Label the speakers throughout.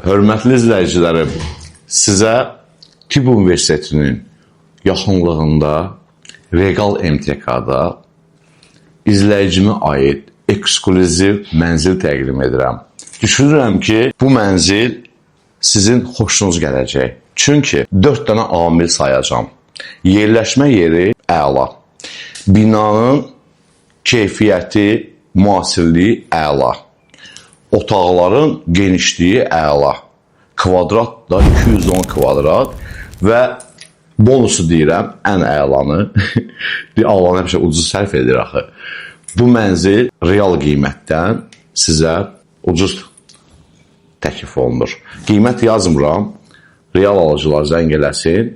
Speaker 1: Hörmətli izləyicilərim, sizə Tibb Universitetinin yaxınlığında Regal MTK-da izləyicimə aid eksklüziv mənzil təqdim edirəm. Düşünürəm ki, bu mənzil sizin xoşunuz gələcək. Çünki 4 dənə amil sayacağam. Yerləşmə yeri əla. Binanın keyfiyyəti, müasirliyi əla. Otaqların genişliyi əla. Kvadrat da 210 kvadrat və bonusu deyirəm, ən əlanı. Allahın həmişə ucuz sərf edir axı. Bu mənzil real qiymətdən sizə ucuz təklif olunur. Qiymət yazmıram. Real alıcılar zəng eləsin.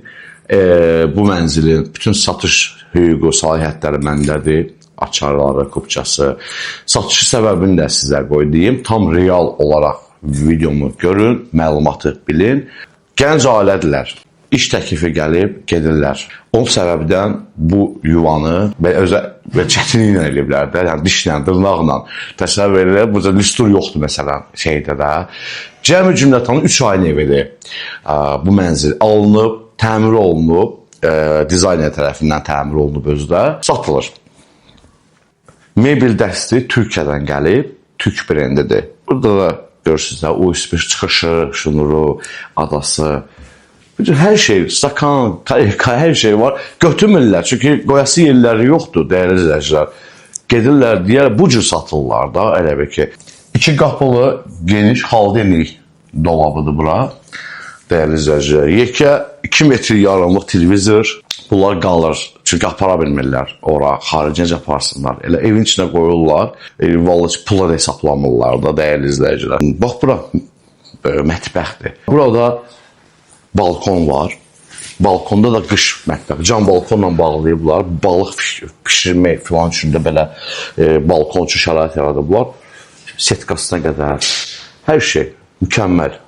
Speaker 1: Bu mənzilin bütün satış hüququ, səlahiyyətləri məndədir. Açarları, kupçası. Satışı səbəbini də sizə qoy deyim. Tam real olaraq videomu görün, məlumatı bilin. Gənc ailədirlər. İş təklifi gəlib gedirlər. O səbəbdən bu yuvanı və özə və çətinliklə eləyiblər də, yəni dişlə, dırnaqla. Təsəvvür edirlər, burada lüstür yoxdur məsələn şeydə də. Cəmi cümlətanı 3 ayın evidir. Bu mənzil alınıb, təmir olunub, dizayner tərəfindən təmir olunub özü də satılır. Mebel dəsti Türkiyədən gəlib, türk brendidir. Burada da görürsünüz də USB çıxışı, şnuru, adası. Bütün hər şey, stakan, hər şey var. Götürmürlər, çünki qoyası yerləri yoxdur, dəyərli izləyicilər. Gedirlər, deyər, bu cür satırlar da, elə bil ki. İki qapılı, geniş xaldenik dolabıdır bura. Dəyərli izləyicilər. Yekə 2 metr yarımlıq televizor. Bunlar qalır. Çünki apara bilmirlər ora, xaricə necə aparsınlar. Elə evin içinə qoyurlar. Vallahi pula da hesablamırlar da, dəyərli izləyicilər. Bax bura mətbəxdir. Burada balkon var. Balkonda da qış mətbəxi. Cam balkonla bağlayıblar. Balıq pişirmək filan üçün də belə balkon üçün şərait yaradıblar. Setkasına qədər. Hər şey mükəmməl.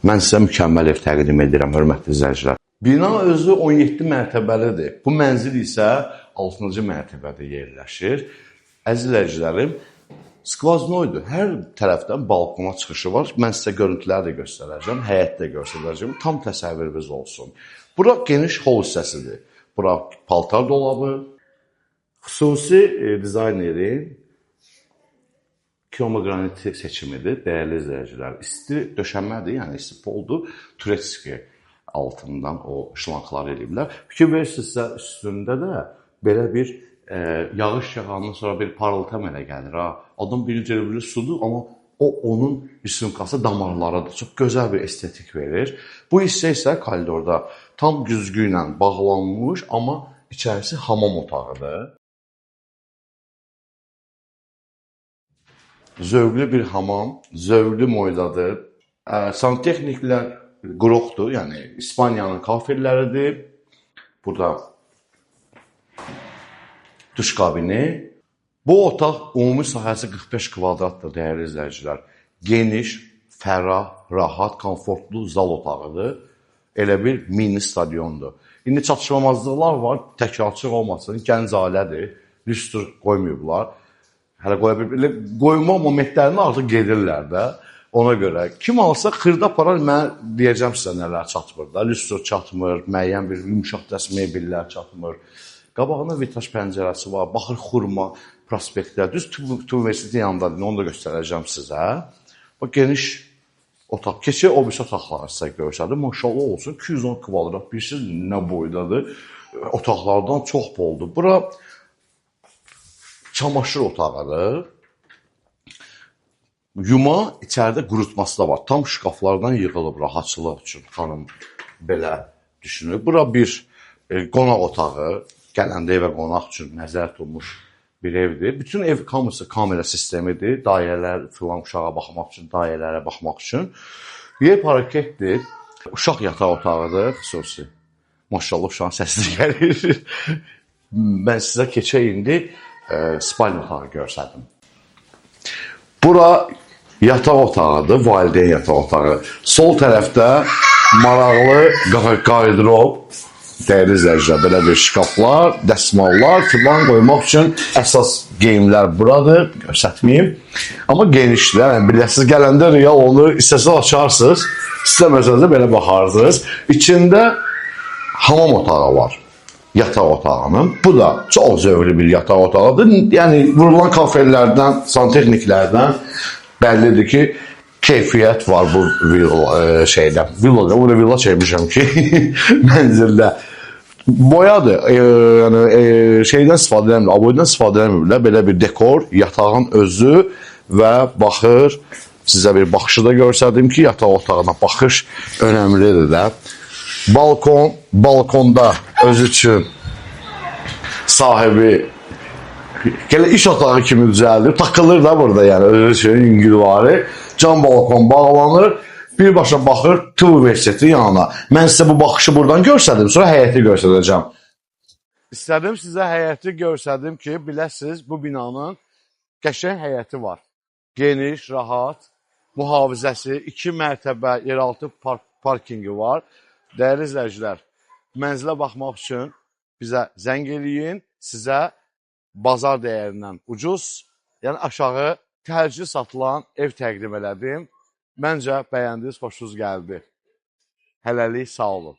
Speaker 1: Mən sizə mükəmməl ev təqdim edirəm, hörmətli izləyicilər. Bina özü 17 mərtəbəlidir. Bu mənzil isə 6-cı mərtəbədə yerləşir. Əziz izləyicilərim, skvaznoydur. Hər tərəfdən balkona çıxışı var. Mən sizə görüntüləri də göstərəcəm, həyət də göstərəcəm. Tam təsəvvürünüz olsun. Bura geniş hol hissəsidir. Bura paltar dolabı. Xüsusi dizaynerin kromogranit seçimidir, dəyərli izləyicilər. İsti döşəmədir, yəni isti poldur. Turetski altından o şlankları eləyiblər. Fikir verirsinizsə üstündə də belə bir yağış yağandan sonra bir parıltı əmələ gəlir ha. Adam birinci elə bilir sudur, amma o onun risunkası damarlarıdır. Çox gözəl bir estetik verir. Bu hissə isə koridorda tam güzgü ilə bağlanmış, amma içərisi hamam otağıdır. Zövqlü bir hamam, zövqlü moydadır. Santexniklər qroqdur, yəni İspaniyanın kafeləridir. Burada duş kabini. Bu otaq ümumi sahəsi 45 kvadratdır, dəyərli izləyicilər. Geniş, fərah, rahat, komfortlu zal otağıdır. Elə bir mini stadiondur. İndi çatışmamazlıqlar var, təkrarçılıq olmasın. Gənc ailədir, lüstr qoymayıblar. Hələ qoya bilmir. Qoyma momentlərini artıq gedirlər də. Ona görə kim alsa xırda parar, mən deyəcəm sizə nələr çatmır da. Lüstr çatmır, müəyyən bir yumşaq dəst mebellər çatmır. Qabağında vitraj pəncərəsi var, baxır Xurma prospektə. Düz Tibb Universitetin yanındadır, onu da göstərəcəm sizə. Bax geniş otaq. Keçək o birisi otaqları sizə göstərdim. Maşallah olsun, 210 kvadrat, bilirsiniz nə boydadır. Otaqlardan çox boldur. Bura çamaşır otağıdır. Yuma içəridə qurutması da var. Tam şkaflardan yığılıb rahatçılıq üçün xanım belə düşünür. Bura bir qonaq otağı, gələndə evə qonaq üçün nəzərdə tutulmuş bir evdir. Bütün ev hamısı kamera sistemidir. Dairələr filan uşağa baxmaq üçün, dairələrə baxmaq üçün. Yer parketdir. Uşaq yataq otağıdır xüsusi. Maşallah uşağın səsi gəlir. Mən sizə keçək indi spalni otağı göstərdim. Bura yataq otağıdır, valideyn yataq otağı. Sol tərəfdə maraqlı qarderob, dəyərli izləyicilər, belə bir şkaflar, dəsmallar filan qoymaq üçün əsas Geyimlər buradır, göstərməyim. Amma genişdir. Yəni biləsiniz, gələndə real onu istəsəz açarsınız, istəməsəniz də belə baxarsınız. İçində hamam otağı var. Yataq otağının. Bu da çox zövqlü bir yataq otağıdır. Yəni vurulan kafelərdən, santexniklərdən bəllidir ki, keyfiyyət var bu villa şeydə. Villa da, bunu villa çəkmişəm ki, mənzildə. Boyadır. Yəni şeydən istifadə eləmir, aboydan istifadə eləmirlər. Belə bir dekor, yatağın özü və baxır. Sizə bir baxışı da göstərdim ki, yataq otağına baxış önəmlidir də. Balkon, balkonda özü üçün sahibi elə iş otağı kimi düzəldib, takılır da burada, yəni özü üçün yüngülvari. Cam balkon bağlanır, birbaşa baxır Tibb Universiteti yanına. Mən sizə bu baxışı buradan göstərdim, sonra həyəti göstərəcəm. İstədim sizə həyəti göstərdim ki, biləsiniz bu binanın qəşəng həyəti var. Geniş, rahat, mühafizəsi, 2 mərtəbə yeraltı parkinqi var. Dəyərli izləyicilər, mənzilə baxmaq üçün bizə zəng eləyin, sizə bazar dəyərindən ucuz, yəni aşağı təcili satılan ev təqdim elədim. Məncə bəyəndiniz, xoşunuz gəldi. Hələlik sağ olun.